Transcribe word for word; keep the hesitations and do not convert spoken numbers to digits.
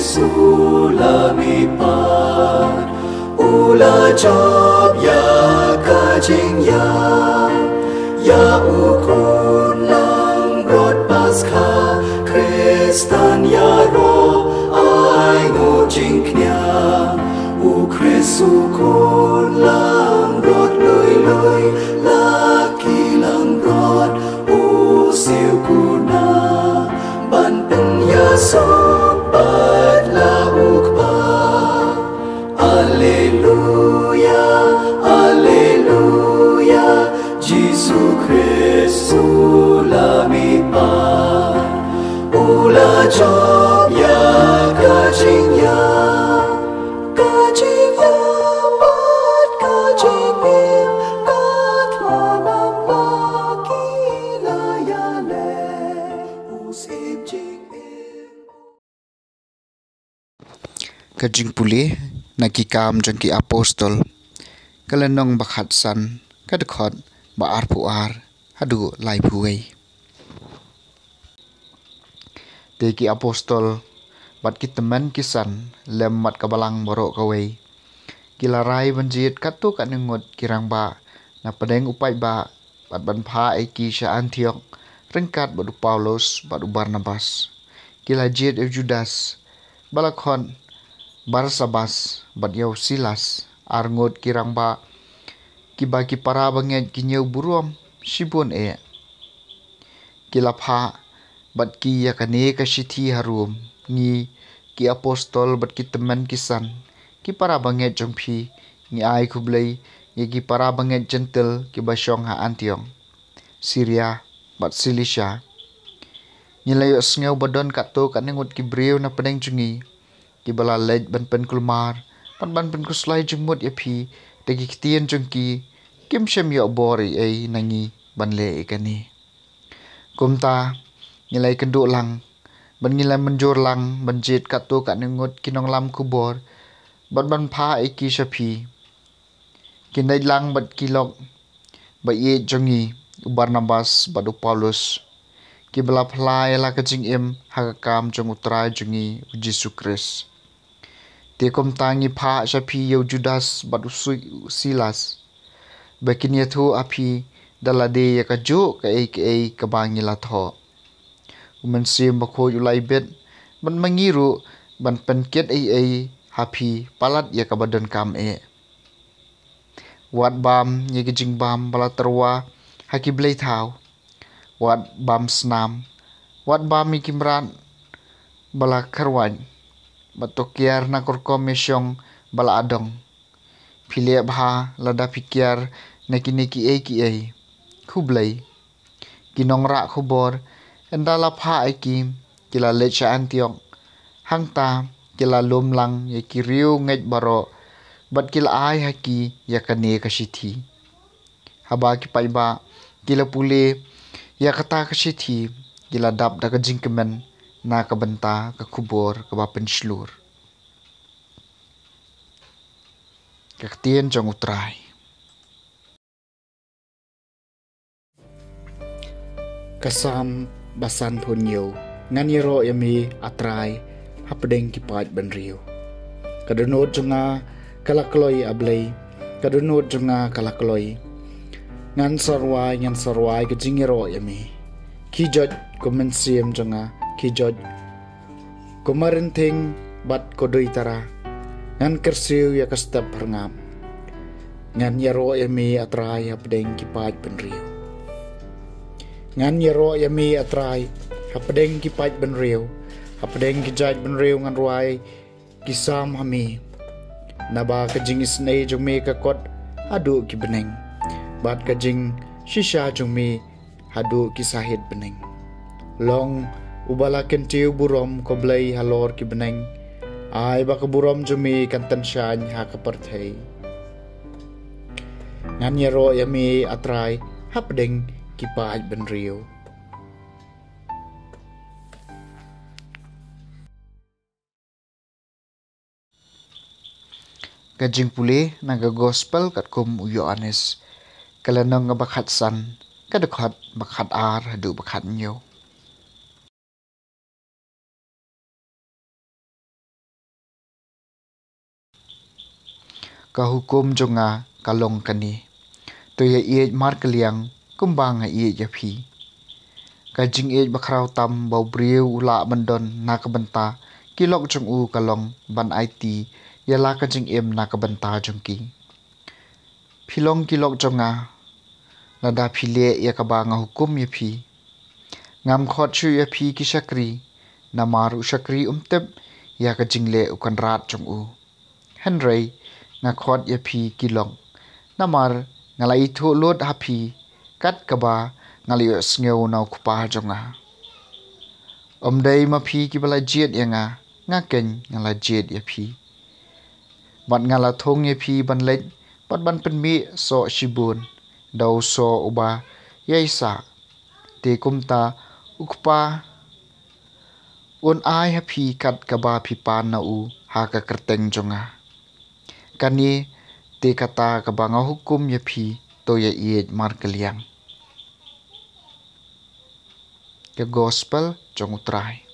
Sulami pat u la jop ïa ka jingïap ïa u khun langbrot Paskha. Khristan ïaroh ai nguh jingkñia, u Khrist u khun langbrot lui lui, la ki langbrot u siew kuna ban pynïasoh pat la u Kpa. Alleluia, alleluia, Jisu Khrist u la mih pat, u la jop ïa ka jingïap, ka jingïap bad ka jingim, ka thma namar ba ki la ïaleh u Syiem jingim. Ka jingpule na Ki Kam jong ki Apostol, ka lynnong ba khatsan, ka dkhot ba arphew ar haduh laiphew wei. Te ki apostol bad ki tymmen ki san lem bad ka balang baroh kawei, ki la rai ban jied katto katne ngut ki rangbah na pdeng u paidbah bad ban phah ïa ki sha Antiok ryngkat bad u Paulus bad u Barnabas. Ki la jied ïa u Judas, ba la khot Barsabas, bad ïa u Silas, ar ngut ki rangbah kiba ki para bangeit ki ñiew burom shibun eh. Ki la phah bad ki ïa kane ka shithi harum: Ngi ki apostol bad ki tymmen ki san, ki para bangeit jong phi, ngi ai khublei ïa ki para bangeit Jentil kiba shong ha Antiok, Siria bad Silisia. Ngi la ïohsngew ba don katto katne ngut ki briew na pdeng jong ngi kiba la leit ban pynkulmar bad ban pynkhuslai jingmut ïa phi da ki ktien jong ki, kim shym ïoh bor ei ei na ngi ban leh ïa kane. Kumta ngi la ïakynduh lang bad ngi la mynjur lang ban jied katto katne ngut ki nonglam khubor bad ban phah ïa ki sha phi. Ki leit lang bad ki lok ba ïeit jong ngi, u Barnabas bad u Paulus, kiba la phylla ïa la ka jingim ha ka kam jong u Trai jong ngi u Jisu Khrist. Te kumta ngi phah sha phi ïa u Judas bad u Su-, u Silas, ba kin ïathuh ha phi da lade ïa kajuh kaei kaei kaba ngi la thoh. U Mynsiem Bakhuid u la ibit bad ma ngi ruh ban pynkit ei ei ha phi palat ïa kaba donkam eh. Wat bam ïa ki jingbam ba la tyrwa ha ki blei thaw. Wat bam snam. Wat bam ïa ki mrad ba la kyrwat. Bad to kiar na ka rukom ïashong ba la adong. Phi leh bha lada phi kiar na kine kiei kiei. Khublei. Ki nongrah khubor, ynda la phah ïa ki, ki la leit sha Antiok. Hangta ki la lum lang ïa ki riewngeit baroh bad ki la ai ha ki ïa kane ka shithi. Haba ki paidbah ki la pule ïa kata ka shithi, ki la dap da ka jingkmen na ka bynta ka khubor kaba pynshlur. Ka ktien jong u Trai. Ka Salm ba sanphew hynñiew. Ngan ïaroh ïa me, A Trai, hapdeng ki paid bynriew. Ka dohnud jong nga ka la kloi, A Blei, ka dohnud jong nga ka la kloi. Ngan sa rwai, ngan sa rwai ka jingïaroh ïa me. Khie joit ko mynsiem jong nga, khie joit ko marynthieng bad ko duitara. Ngan kyrsiew ïa ka step phyrngap. Ngan ïaroh ïa me, A Trai, hapdeng ki paid bynriew. Ngan ïaroh ïa me, A Trai, hapdeng ki paid bynriew. Hapdeng ki jait bynriew ngan rwai ki salm ha me. Naba ka jingisynei jong me ka kot haduh ki bneng, bad ka jingshisha jong me haduh ki sahit bneng. Long uba la kyntiew burom, ko Blei, halor ki bneng. Ai ba ka burom jong me kan tyngshaiñ ha ka pyrthei. Ngan ïaroh ïa me, A Trai, hapdeng ki paid bynriew. Ka jingpule na ka Gospel katkum u Ïoannis, ka lynnong ba khatsan, ka dkhot ba khatar haduh ba khathynñiew. Ka hukum jong nga ka long kane: to ïaieit markylliang kumba nga ïeit ïa phi. Ka jingïeit bakhraw tam ba u briew u lah ban don na ka bynta ki lok jong u ka long ban aiti ïa la ka jingim na ka bynta jong ki. Phi long ki lok jong nga lada phi leh ïa kaba nga hukum ïa phi. Ngam khot shuh ïa phi ki shakri, namar u shakri um tip ïa ka jingleh u kynrad jong u. Hynrei nga khot ïa phi ki lok, namar nga la ithuh lut ha phi kat kaba nga la ïohsngew na u Kpa jong nga. Ym dei ma phi kiba la jied ïa nga, nga keiñ nga la jied ïa phi. Bad nga la thung ïa phi ban leit bad ban pynmih soh shibun da u soh uba ïaisah. Te kumta u Kpa un ai ha phi kat kaba phi pan na u ha ka kyrteng jong nga. Kane te kata kaba nga hukum ïa phi: to ïaieit markylliang. Ka Gospel jong u Trai.